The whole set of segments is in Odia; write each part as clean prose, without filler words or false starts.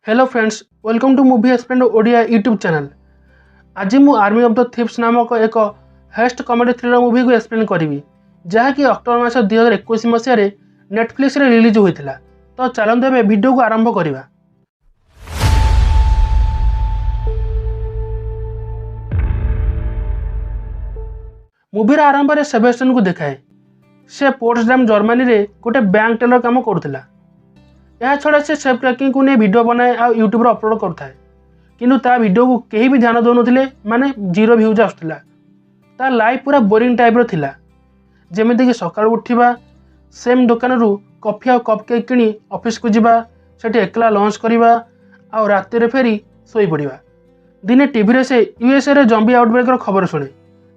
Hello friends, welcome to Movie Explain Odia YouTube channel. ଆଜି ମୁଁ ଆର୍ମି ଅଫ୍ the ଥିଭ୍ସ ନାମକ ଏକ ହେଷ୍ଟ କମେଡ଼ି ଥ୍ରିଲର ମୁଭିକୁ ଏକ୍ସପ୍ଲେନ୍ କରିବି, ଯାହାକି ଅକ୍ଟୋବର ମାସ 2021 ମସିହାରେ ନେଟଫ୍ଲିକ୍ସରେ ରିଲିଜ୍ ହୋଇଥିଲା। ତ ଚାଲନ୍ତୁ ଏବେ ଭିଡ଼ିଓକୁ ଆରମ୍ଭ କରିବା। ମୁଭିର ଆରମ୍ଭରେ ସେବେଷ୍ଟିଆନକୁ ଦେଖାଏ। ସେ ପୋର୍ଟସଡାମ୍ ଜର୍ମାନୀରେ ଗୋଟେ ବ୍ୟାଙ୍କ ଟେଲର କାମ କରୁଥିଲା। ଏହା ଛଡ଼ା ସେ ସେଫ୍ କ୍ରାକିଂକୁ ନେଇ ଭିଡ଼ିଓ ବନାଏ ଆଉ ୟୁଟ୍ୟୁବରେ ଅପଲୋଡ଼ କରୁଥାଏ, କିନ୍ତୁ ତା ଭିଡ଼ିଓକୁ କେହି ବି ଧ୍ୟାନ ଦେଉନଥିଲେ, ମାନେ ଜିରୋ ଭ୍ୟୁଜ୍ ଆସୁଥିଲା। ତା ଲାଇଫ୍ ପୁରା ବୋରିଂ ଟାଇପ୍ର ଥିଲା, ଯେମିତିକି ସକାଳୁ ଉଠିବା, ସେମ୍ ଦୋକାନରୁ କଫି ଆଉ କପ୍ କେକ୍ କିଣି ଅଫିସକୁ ଯିବା, ସେଠି ଏକଲା ଲଞ୍ଚ କରିବା ଆଉ ରାତିରେ ଫେରି ଶୋଇପଡ଼ିବା। ଦିନେ ଟିଭିରେ ସେ ୟୁଏସ୍ଏରେ ଜମ୍ବି ଆଉଟବ୍ରେକ୍ର ଖବର ଶୁଣେ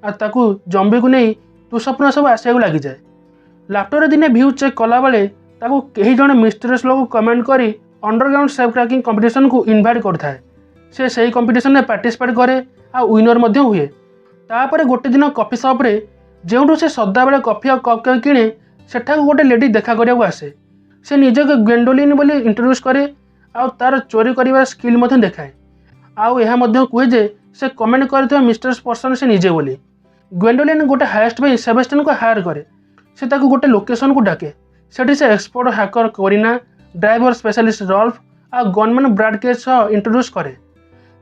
ଆଉ ତାକୁ ଜମ୍ବିକୁ ନେଇ ଦୁଃସ୍ୱପ୍ନ ସବୁ ଆସିବାକୁ ଲାଗିଯାଏ। ଲାପଟପ୍ରେ ଦିନେ ଭ୍ୟୁ ଚେକ୍ କଲାବେଳେ ତାକୁ କେହି ଜଣେ ମିଷ୍ଟେରିୟସ୍ ଲୋକ କମେଣ୍ଟ କରି ଅଣ୍ଡରଗ୍ରାଉଣ୍ଡ ସେଫ୍ କ୍ରାକିଂ କମ୍ପିଟିସନକୁ ଇନଭାଇଟ୍ କରିଥାଏ। ସେ ସେହି କମ୍ପିଟିସନରେ ପାର୍ଟିସିପେଟ୍ କରେ ଆଉ ୱିନର୍ ମଧ୍ୟ ହୁଏ। ତାପରେ ଗୋଟେ ଦିନ କଫି ସପ୍ରେ, ଯେଉଁଠୁ ସେ ସଦାବେଳେ କଫି ଆଉ କପ୍ କେକ୍ କିଣେ, ସେଠାକୁ ଗୋଟେ ଲେଡି ଦେଖା କରିବାକୁ ଆସେ। ସେ ନିଜକୁ ଗ୍ୱେଣ୍ଡୋଲିନ୍ ବୋଲି ଇଣ୍ଟ୍ରୋଡ୍ୟୁସ୍ କରେ ଆଉ ତାର ଚୋରି କରିବାର ସ୍କିଲ୍ ମଧ୍ୟ ଦେଖାଏ, ଆଉ ଏହା ମଧ୍ୟ କୁହେ ଯେ ସେ କମେଣ୍ଟ କରିଥିବା ମିଷ୍ଟେରିୟସ୍ ପର୍ସନ୍ ସେ ନିଜେ ବୋଲି। ଗ୍ୱେଣ୍ଡୋଲିନ୍ ଗୋଟେ ହାଏଷ୍ଟ ପାଇଁ ସେବେଷ୍ଟିଆନକୁ ହାୟାର କରେ। ସେ ତାକୁ ଗୋଟେ ଲୋକେସନକୁ ଡାକେ। ସେଠି ସେ expert hacker Corina, driver specialist Rolf ଆଉ ଗନମ୍ୟାନ୍ ବ୍ରାଡ୍ କେଜ୍ ସହ ଇଣ୍ଟ୍ରୋଡ୍ୟୁସ୍ କରେ।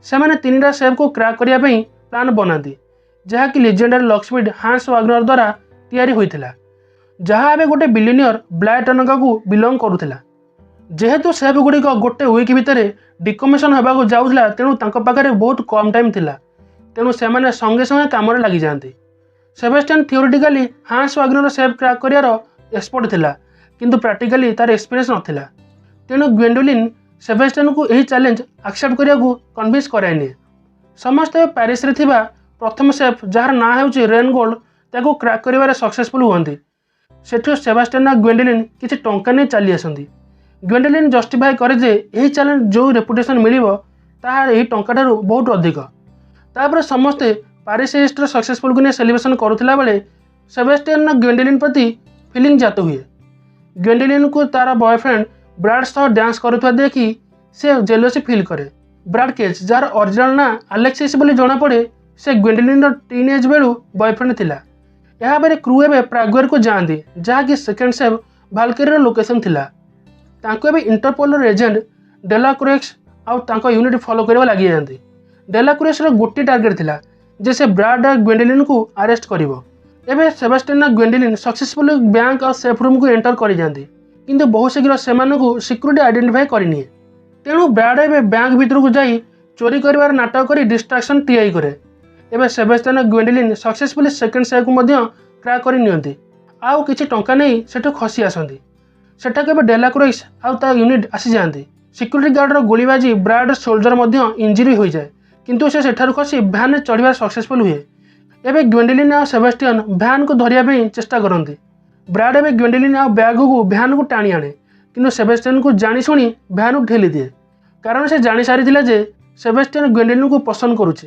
ସେମାନେ ତିନିଟା ସେଫ୍କୁ କ୍ରାକ୍ କରିବା ପାଇଁ ପ୍ଲାନ୍ ବନାନ୍ତି, ଯାହାକି ଲିଜେଣ୍ଡାରୀ ଲକ୍ସମିଥ୍ ହାନ୍ସ ୱାଗ୍ନର ଦ୍ୱାରା ତିଆରି ହୋଇଥିଲା, ଯାହା ଏବେ ଗୋଟେ ବିଲିନିୟର ବ୍ଲାକ୍ ଟନକାକୁ ବିଲଙ୍ଗ କରୁଥିଲା। ଯେହେତୁ ସେଫ୍ ଗୁଡ଼ିକ ଗୋଟେ ୱିକ୍ ଭିତରେ ଡିକମିସନ୍ ହେବାକୁ ଯାଉଥିଲା, ତେଣୁ ତାଙ୍କ ପାଖରେ ବହୁତ କମ୍ ଟାଇମ୍ ଥିଲା, ତେଣୁ ସେମାନେ ସଙ୍ଗେ ସଙ୍ଗେ କାମରେ ଲାଗିଯାଆନ୍ତି। ସେବେଷ୍ଟିଆନ୍ theoretically Hans Wagner safe crack କରିବାର ଏକ୍ସପର୍ଟ ଥିଲା, କିନ୍ତୁ ପ୍ରାକ୍ଟିକାଲି ତାର ଏକ୍ସପିରିଏନ୍ସ ନଥିଲା। ତେଣୁ ଗ୍ୱେଣ୍ଡୋଲିନ୍ ସେବେଷ୍ଟିଆନକୁ ଏହି ଚ୍ୟାଲେଞ୍ଜ ଆକ୍ସେପ୍ଟ କରିବାକୁ କନଭିନ୍ସ କରାଇନିଏ। ସମସ୍ତେ ପ୍ୟାରିସରେ ଥିବା ପ୍ରଥମ ସେଫ୍, ଯାହାର ନାଁ ହେଉଛି ରେନ୍ ଗୋଲ୍ଡ, ତାକୁ କ୍ରାକ୍ କରିବାରେ ସକ୍ସେସଫୁଲ୍ ହୁଅନ୍ତି। ସେଠୁ ସେବାଷ୍ଟିଆନ୍ ଆଉ ଗ୍ୱେଣ୍ଡୋଲିନ୍ କିଛି ଟଙ୍କା ନେଇ ଚାଲି ଆସନ୍ତି। ଗ୍ୱେଣ୍ଡୋଲିନ୍ ଜଷ୍ଟିଫାଏ କରେ ଯେ ଏହି ଚ୍ୟାଲେଞ୍ଜ ଯେଉଁ ରେପୁଟେସନ୍ ମିଳିବ ତାହା ଏହି ଟଙ୍କାଠାରୁ ବହୁତ ଅଧିକ। ତାପରେ ସମସ୍ତେ ପ୍ୟାରିସ୍ ହେଷ୍ଟର ସକ୍ସେସଫୁଲ୍କୁ ନେଇ ସେଲିବ୍ରେସନ୍ କରୁଥିଲା ବେଳେ ସେବାଷ୍ଟିଆନ୍ର ଗ୍ୱେଣ୍ଡୋଲିନ୍ ପ୍ରତି ଫିଲିଂ ଜାତ ହୁଏ। ଗ୍ୱେଣ୍ଡୋଲିନ୍କୁ ତାର ବୟଫ୍ରେଣ୍ଡ ବ୍ରାଡ୍ ସହ ଡ୍ୟାନ୍ସ କରୁଥିବା ଦେଖି ସେ ଜେଲୋସି ଫିଲ୍ କରେ। ବ୍ରାଡ୍ କେଜ୍, ଯାହାର ଅରିଜିନାଲ୍ ନାଁ ଆଲେକ୍ସିସ୍ ବୋଲି ଜଣାପଡ଼େ, ସେ ଗ୍ୱେଣ୍ଡୋଲିନ୍ର ଟିନ୍ ଏଜ୍ ବେଳୁ ବୟଫ୍ରେଣ୍ଡ ଥିଲା। ଏହାପରେ କ୍ରୁ ଏବେ ପ୍ରାଗୁଏରକୁ ଯାଆନ୍ତି, ଯାହାକି ସେକେଣ୍ଡ ସେଫ୍ ଭାଲକେରିର ଲୋକେସନ୍ ଥିଲା। ତାଙ୍କୁ ଏବେ ଇଣ୍ଟରପୋଲର ଏଜେଣ୍ଟ ଡେଲାକ୍ରୋଏକ୍ସ ଆଉ ତାଙ୍କ ୟୁନିଟ୍ ଫଲୋ କରିବା ଲାଗିଯାଆନ୍ତି। ଡେଲାକ୍ରୋଏକ୍ସର ଗୋଟିଏ ଟାର୍ଗେଟ୍ ଥିଲା ଯେ ସେ ବ୍ରାଡ୍ ଆଉ ଗ୍ୱେଣ୍ଡୋଲିନ୍କୁ ଆରେଷ୍ଟ କରିବ। ଏବେ ସେବାଷ୍ଟିଆନ୍ ଆଉ ଗ୍ୱେଣ୍ଡୋଲିନ୍ ସକ୍ସେସଫୁଲି ବ୍ୟାଙ୍କ ଆଉ ସେଫ୍ ରୁମ୍କୁ ଏଣ୍ଟର କରିଯାଆନ୍ତି, କିନ୍ତୁ ବହୁ ଶୀଘ୍ର ସେମାନଙ୍କୁ ସିକ୍ୟୁରିଟି ଆଇଡେଣ୍ଟିଫାଏ କରିନିଏ। ତେଣୁ ବ୍ରାଡ୍ ଏବେ ବ୍ୟାଙ୍କ ଭିତରକୁ ଯାଇ ଚୋରି କରିବାର ନାଟକ କରି ଡିଷ୍ଟ୍ରାକ୍ସନ୍ ତିଆରି କରେ। ଏବେ ସେବାଷ୍ଟିଆନ୍ ଆଉ ଗ୍ୱେଣ୍ଡୋଲିନ୍ ସକ୍ସେସଫୁଲି ସେକେଣ୍ଡ ସେଫ୍କୁ ମଧ୍ୟ କ୍ରାକ୍ କରି ନିଅନ୍ତି ଆଉ କିଛି ଟଙ୍କା ନେଇ ସେଠୁ ଖସି ଆସନ୍ତି। ସେଠାକୁ ଏବେ ଡେଲାକ୍ରୋଇସ୍ ଆଉ ତା ୟୁନିଟ୍ ଆସିଯାଆନ୍ତି। ସିକ୍ୟୁରିଟି ଗାର୍ଡ଼ର ଗୁଳି ବାଜି ବ୍ରାଡ୍ ସୋଲଜର ମଧ୍ୟ ଇଞ୍ଜୁରି ହୋଇଯାଏ, କିନ୍ତୁ ସେ ସେଠାରୁ ଖସି ଭ୍ୟାନ୍ରେ ଚଢ଼ିବାରେ ସକ୍ସେସଫୁଲ୍ ହୁଏ। ଏବେ ଗ୍ୱେଣ୍ଡୋଲିନ୍ ଆଉ ସେବାଷ୍ଟିଆନ୍ ଭ୍ୟାନ୍କୁ ଧରିବା ପାଇଁ ଚେଷ୍ଟା କରନ୍ତି। ବ୍ରାଡ୍ ଏବେ ଗ୍ୱେଣ୍ଡୋଲିନ୍ ଆଉ ବ୍ୟାଗକୁ ଭ୍ୟାନ୍କୁ ଟାଣି ଆଣେ, କିନ୍ତୁ ସେବାଷ୍ଟିଆନ୍କୁ ଜାଣିଶୁଣି ଭ୍ୟାନ୍କୁ ଠେଲି ଦିଏ, କାରଣ ସେ ଜାଣିସାରିଥିଲା ଯେ ସେବାଷ୍ଟିଆନ୍ ଗ୍ୱେଣ୍ଡୋଲିନ୍କୁ ପସନ୍ଦ କରୁଛି।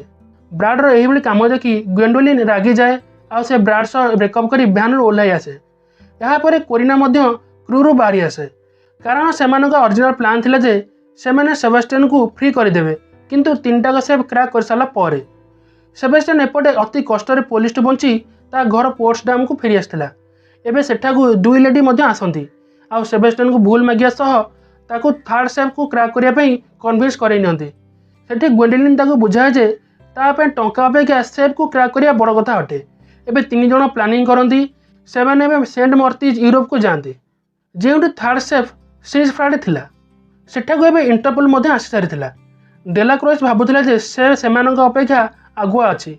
ବ୍ରାଡ୍ର ଏହିଭଳି କାମ ଦେଖି ଗ୍ୱେଣ୍ଡୋଲିନ୍ ରାଗିଯାଏ ଆଉ ସେ ବ୍ରାଡ୍ ସହ ବ୍ରେକଅପ୍ କରି ଭ୍ୟାନ୍ରୁ ଓହ୍ଲାଇ ଆସେ। ଏହାପରେ କୋରିନା ମଧ୍ୟ କ୍ରୁରୁ ବାହାରି ଆସେ, କାରଣ ସେମାନଙ୍କ ଅରିଜିନାଲ୍ ପ୍ଲାନ୍ ଥିଲା ଯେ ସେମାନେ ସେବାଷ୍ଟିଆନ୍କୁ ଫ୍ରି କରିଦେବେ, କିନ୍ତୁ ତିନିଟାକ ସେଫ୍ କ୍ରାକ୍ କରିସାରିଲା ପରେ। ସେବାଷ୍ଟିଆନ୍ ଏପଟେ ଅତି କଷ୍ଟରେ ପୋଲିସଠୁ ବଞ୍ଚି ତା ଘର ପୋର୍ଟସଡାମ୍କୁ ଫେରି ଆସିଥିଲା। ଏବେ ସେଠାକୁ ଦୁଇ ଲେଡି ମଧ୍ୟ ଆସନ୍ତି ଆଉ ସେବାଷ୍ଟିଆନ୍କୁ ଭୁଲ ମାଗିବା ସହ ତାକୁ ଥାର୍ଡ଼ ସେଫ୍କୁ କ୍ରାକ୍ କରିବା ପାଇଁ କନଭିନ୍ସ କରାଇ ନିଅନ୍ତି। ସେଠି ଗ୍ୱେଣ୍ଡୋଲିନ୍ ତାକୁ ବୁଝାଏ ଯେ ତା ପାଇଁ ଟଙ୍କା ଅପେକ୍ଷା ସେଫ୍କୁ କ୍ରାକ୍ କରିବା ବଡ଼ କଥା ଅଟେ। ଏବେ ତିନି ଜଣ ପ୍ଲାନିଂ କରନ୍ତି। ସେମାନେ ଏବେ ସେଣ୍ଟ ମର୍ତିଜ୍ ୟୁରୋପକୁ ଯାଆନ୍ତି, ଯେଉଁଠି ଥାର୍ଡ଼ ସେଫ୍ ସିଜ୍ ଫ୍ରାଡ୍ ଥିଲା। ସେଠାକୁ ଏବେ ଇଣ୍ଟରପୋଲ ମଧ୍ୟ ଆସିସାରିଥିଲା। ଡେଲାକ୍ରୋଏସ୍ ଭାବୁଥିଲା ଯେ ସେ ସେମାନଙ୍କ ଅପେକ୍ଷା ଆଗୁଆ ଅଛି,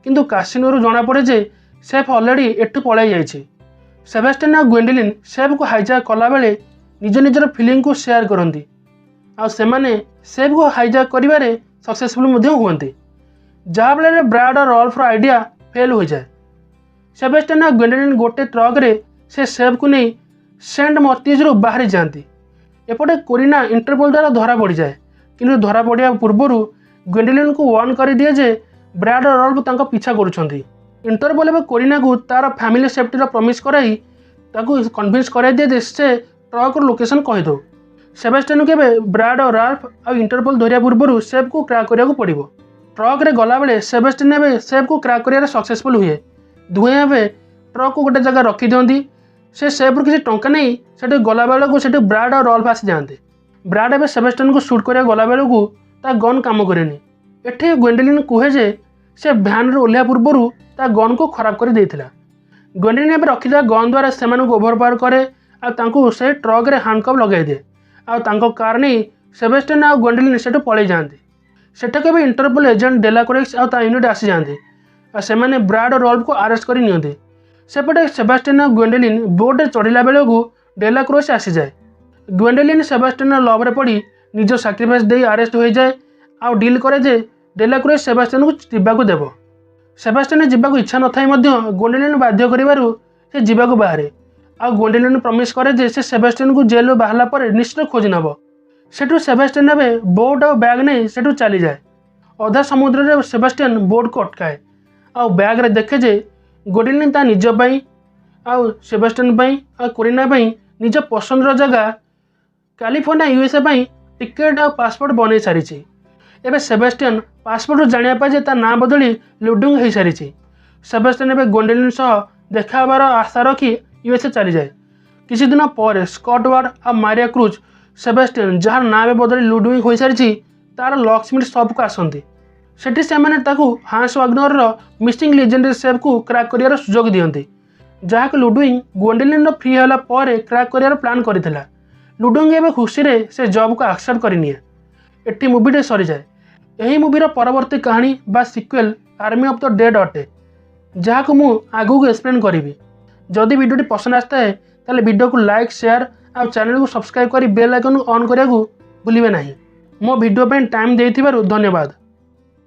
କିନ୍ତୁ କାସିନୋରୁ ଜଣାପଡ଼େ ଯେ ସେଫ୍ ଅଲରେଡ଼ି ଏଠୁ ପଳାଇ ଯାଇଛି। ସେବାଷ୍ଟିଆନ୍ ଆଉ ଗ୍ୱେଣ୍ଡୋଲିନ୍ ସେଫ୍କୁ ହାଇଜାକ୍ କଲାବେଳେ ନିଜ ନିଜର ଫିଲିଂକୁ ସେୟାର କରନ୍ତି ଆଉ ସେମାନେ ସେଫ୍କୁ ହାଇଜାକ୍ କରିବାରେ ସକ୍ସେସଫୁଲ୍ ମଧ୍ୟ ହୁଅନ୍ତି, ଯାହାଫଳରେ ବ୍ରାଡ୍ ଆଉ ରଲ୍ଫର ଆଇଡ଼ିଆ ଫେଲ୍ ହୋଇଯାଏ। ସେବାଷ୍ଟିଆନ୍ ଆଉ ଗ୍ୱେଣ୍ଡୋଲିନ୍ ଗୋଟେ ଟ୍ରକ୍ରେ ସେ ସେଫ୍କୁ ନେଇ ସେଣ୍ଟ ମର୍ତିଜ୍ରୁ ବାହାରି ଯାଆନ୍ତି। ଏପଟେ କୋରିନା ଇଣ୍ଟରପୋଲ ଦ୍ୱାରା ଧରା ପଡ଼ିଯାଏ, କିନ୍ତୁ ଧରା ପଡ଼ିବା ପୂର୍ବରୁ ଗ୍ୱେଣ୍ଡୋଲିନ୍କୁ ୱାର୍ନ କରିଦିଏ ଯେ ବ୍ରାଡ୍ ଆଉ ରଲ୍ଫ ତାଙ୍କ ପିଛା କରୁଛନ୍ତି। ଇଣ୍ଟରପୋଲ ଏବେ କୋରିନାକୁ ତାର ଫ୍ୟାମିଲି ସେଫ୍ଟିର ପ୍ରମିସ୍ କରାଇ ତାକୁ କନଭିନ୍ସ କରାଇ ଦିଏ ଯେ ସେ ଟ୍ରକ୍ର ଲୋକେସନ୍ କହିଦେଉ। ସେବାଷ୍ଟିଆନକୁ ଏବେ ବ୍ରାଡ୍ ଆଉ ରାଲ୍ଫ ଆଉ ଇଣ୍ଟରପୋଲ ଧରିବା ପୂର୍ବରୁ ସେଫ୍କୁ କ୍ରାକ୍ କରିବାକୁ ପଡ଼ିବ। ଟ୍ରକ୍ରେ ଗଲାବେଳେ ସେବାଷ୍ଟିଆନ ଏବେ ସେଫ୍କୁ କ୍ରାକ୍ କରିବାରେ ସକ୍ସେସଫୁଲ୍ ହୁଏ। ଦୁହେଁ ଏବେ ଟ୍ରକ୍କୁ ଗୋଟେ ଜାଗା ରଖିଦିଅନ୍ତି। ସେ ସେଫ୍ରୁ କିଛି ଟଙ୍କା ନେଇ ସେଠି ଗଲାବେଳକୁ ସେଠି ବ୍ରାଡ୍ ଆଉ ରଲ୍ଫ ଆସିଯାଆନ୍ତି। ବ୍ରାଡ୍ ଏବେ ସେବାଷ୍ଟିଆନକୁ ସୁଟ୍ କରିବାକୁ ଗଲାବେଳକୁ ତା ଗନ୍ କାମ କରେନି। ଏଠି ଗ୍ୱେଣ୍ଡୋଲିନ୍ କୁହେ ଯେ ସେ ଭ୍ୟାନ୍ରୁ ଓହ୍ଲାଇବା ପୂର୍ବରୁ ତା ଗନ୍କୁ ଖରାପ କରି ଦେଇଥିଲା। ଗ୍ୱେଣ୍ଡୋଲିନ୍ ଏବେ ରଖିଥିବା ଗନ୍ ଦ୍ୱାରା ସେମାନଙ୍କୁ ଓଭରପାୱାର କରେ ଆଉ ତାଙ୍କୁ ସେ ଟ୍ରକ୍ରେ ହ୍ୟାଣ୍ଡକପ୍ ଲଗାଇଦିଏ ଆଉ ତାଙ୍କ କାର୍ ନେଇ ସେବାଷ୍ଟିଆନ ଆଉ ଗ୍ୱେଣ୍ଡୋଲିନ୍ ସେଠୁ ପଳେଇ ଯାଆନ୍ତି। ସେଠାକୁ ଏବେ ଇଣ୍ଟରପୋଲ ଏଜେଣ୍ଟ ଡେଲାକ୍ରୋକ୍ସ ଆଉ ତା ୟୁନିଟ୍ ଆସିଯାଆନ୍ତି ଆଉ ସେମାନେ ବ୍ରାଡ୍ ଓ ରଲ୍ଫକୁ ଆରେଷ୍ଟ କରି ନିଅନ୍ତି। ସେପଟେ ସେବାଷ୍ଟିଆନ ଆଉ ଗ୍ୱେଣ୍ଡୋଲିନ୍ ବୋଟ୍ରେ ଚଢ଼ିଲା ବେଳକୁ ଡେଲାକ୍ରୋକ୍ସ ଆସିଯାଏ। ଗ୍ୱେଣ୍ଡୋଲିନ୍ ସେବାଷ୍ଟିଆନର ଲଭରେ ପଡ଼ି ନିଜ ସାକ୍ରିଫାଇସ୍ ଦେଇ ଆରେଷ୍ଟ ହୋଇଯାଏ ଆଉ ଡିଲ୍ କରେ ଯେ ଡେଲାକ୍ରୋକ୍ସ ସେବାଷ୍ଟିଆନକୁ ଯିବାକୁ ଦେବ। ସେବାଷ୍ଟିଆନ ଯିବାକୁ ଇଚ୍ଛା ନଥାଇ ମଧ୍ୟ ଗ୍ୱେଣ୍ଡୋଲିନ୍ ବାଧ୍ୟ କରିବାରୁ ସେ ଯିବାକୁ ବାହାରେ ଆଉ ଗ୍ୱେଣ୍ଡୋଲିନ୍ ପ୍ରମିସ୍ କରେ ଯେ ସେ ସେବାଷ୍ଟିଆନକୁ ଜେଲରୁ ବାହାରିଲା ପରେ ନିଶ୍ଚିତ ଖୋଜି ନେବ। ସେଠୁ ସେବାଷ୍ଟିଆନ ଏବେ ବୋଟ୍ ଆଉ ବ୍ୟାଗ୍ ନେଇ ସେଠୁ ଚାଲିଯାଏ। ଅଧା ସମୁଦ୍ରରେ ସେବାଷ୍ଟିଆନ ବୋଟ୍କୁ ଅଟକାଏ ଆଉ ବ୍ୟାଗ୍ରେ ଦେଖେ ଯେ ଗ୍ୱେଣ୍ଡୋଲିନ୍ ତା ନିଜ ପାଇଁ ଆଉ ସେବାଷ୍ଟିଆନ ପାଇଁ ଆଉ କୋରିନା ପାଇଁ ନିଜ ପସନ୍ଦର ଜାଗା କାଲିଫର୍ଣ୍ଣିଆ ୟୁଏସ୍ଏ ପାଇଁ ଟିକେଟ୍ ଆଉ ପାସପୋର୍ଟ ବନେଇ ସାରିଛି। ଏବେ ସେବାଷ୍ଟିଆନ ପାସପୋର୍ଟରୁ ଜାଣିବା ପାଏ ଯେ ତା ନାଁ ବଦଳି ଲୁଡୁଙ୍ଗ ହୋଇସାରିଛି। ସେବାଷ୍ଟିଆନ ଏବେ ଗ୍ୱେଣ୍ଡୋଲିନ୍ ସହ ଦେଖା ହେବାର ଆଶା ରଖି ୟୁଏସ୍ଏ ଚାଲିଯାଏ। କିଛି ଦିନ ପରେ ସ୍କଟ୍ ୱାର୍ଡ ଆଉ ମାରିଆ କ୍ରୁଜ୍ ସେବାଷ୍ଟିଆନ, ଯାହାର ନାଁ ଏବେ ବଦଳି ଲୁଡୁଇଙ୍ଗ ହୋଇସାରିଛି, ତାର ଲକ୍ସମିଥ୍ ସପ୍କୁ ଆସନ୍ତି। ସେଠି ସେମାନେ ତାକୁ ହାନ୍ସ ୱାଗ୍ନରର ମିସିଂ ଲିଜେଣ୍ଡାରୀ ସେଫ୍କୁ କ୍ରାକ୍ କରିବାର ସୁଯୋଗ ଦିଅନ୍ତି, ଯାହାକୁ ଲୁଡୁଇଙ୍ଗ ଗ୍ୱେଣ୍ଡୋଲିନ୍ର ଫ୍ରି ହେଲା ପରେ କ୍ରାକ୍ କରିବାର ପ୍ଲାନ୍ କରିଥିଲା। ଲୁଡୁଇଙ୍ଗ ଏବେ ଖୁସିରେ ସେ ଜବ୍କୁ ଆକ୍ସେପ୍ଟ କରିନିଏ। ଏଠି ମୁଭିଟି ସରିଯାଏ। ଏହି ମୁଭିର ପରବର୍ତ୍ତୀ କାହାଣୀ ବା sequel army of the dead ଅଟେ, ଯାହାକୁ ମୁଁ ଆଗକୁ ଏକ୍ସପ୍ଲେନ୍ କରିବି। ଯଦି ଭିଡ଼ିଓଟି ପସନ୍ଦ ଆସିଥାଏ, ତାହେଲେ ଭିଡ଼ିଓକୁ ଲାଇକ୍, ସେୟାର ଆଉ ଚ୍ୟାନେଲକୁ ସବସ୍କ୍ରାଇବ୍ କରି ବେଲ୍ ଆଇକନ୍କୁ ଅନ୍ କରିବାକୁ ଭୁଲିବେ ନାହିଁ। ମୋ ଭିଡ଼ିଓ ପାଇଁ ଟାଇମ୍ ଦେଇଥିବାରୁ ଧନ୍ୟବାଦ।